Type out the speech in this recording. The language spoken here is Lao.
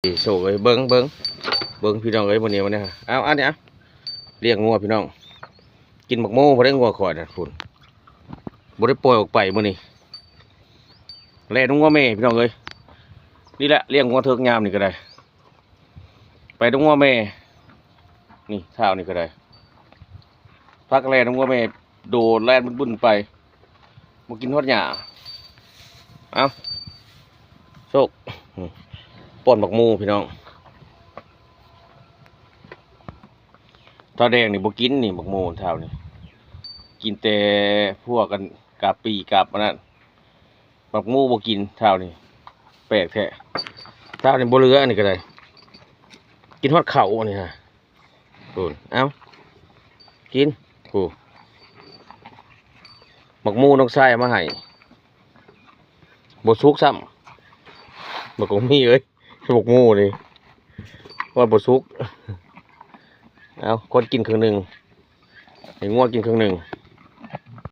ນີ້ໂຊກເອີຍ ເບິ່ງ ເບິ່ງ ເບິ່ງພີ່ນ້ອງເອີຍ ມື້ນີ້ ມື້ນີ້ ເອົາ ອັນນີ້ ອະ ລ້ຽງງົວພີ່ນ້ອງ ກິນໝາກໂມບໍ່ໄດ້ ງົວຂ້ອຍນະ ພຸ້ນ ບໍ່ໄດ້ປ່ອຍອອກໄປມື້ນີ້ ແລ່ນງົວແມ່ພີ່ນ້ອງເອີຍ ນີ້ແຫຼະ ລ້ຽງງົວເຖິກຍາມນີ້ກໍໄດ້ ໄປນຳງົວແມ່ ນີ້ ເຊົ້ານີ້ກໍໄດ້ ພາກັນແລ່ນນຳງົວແມ່ ໂດດແລ່ນບຸ້ນໆໄປ ບໍ່ກິນຮອດຫຍ້າ ເອົ້າ ໂຊກ ປ້ອນໝາກໂມພີ່ນ້ອງ ທ້າວແດງນີ້ບໍ່ກິນນີ້ ໝາກໂມທ້າວນີ້ ກິນແຕ່ພວກກັນ ກາບປີ້ກາບອັນນັ້ນ ໝາກໂມບໍ່ກິນທ້າວນີ້ ແປກແທ້ ທ້າວນີ້ບໍ່ເຫຼືອ ອັນນີ້ກໍໄດ້ ກິນຮອດເຂົ້າອັນນີ້ຮະ ພຸ້ນ ເອົ້າ ກິນ ຜູ້ ໝາກໂມນ້ອງຊາຍເອົາມາໃຫ້ ບໍ່ສຸກຊ້ຳ ບັກກອງມີເອີຍ ໝາກໂມນີ້ ວ່າບໍ່ສຸກ ເອົາ ຄົນກິນເຄິ່ງໜຶ່ງ ໃຫ້ງົວກິນເຄິ່ງໜຶ່ງ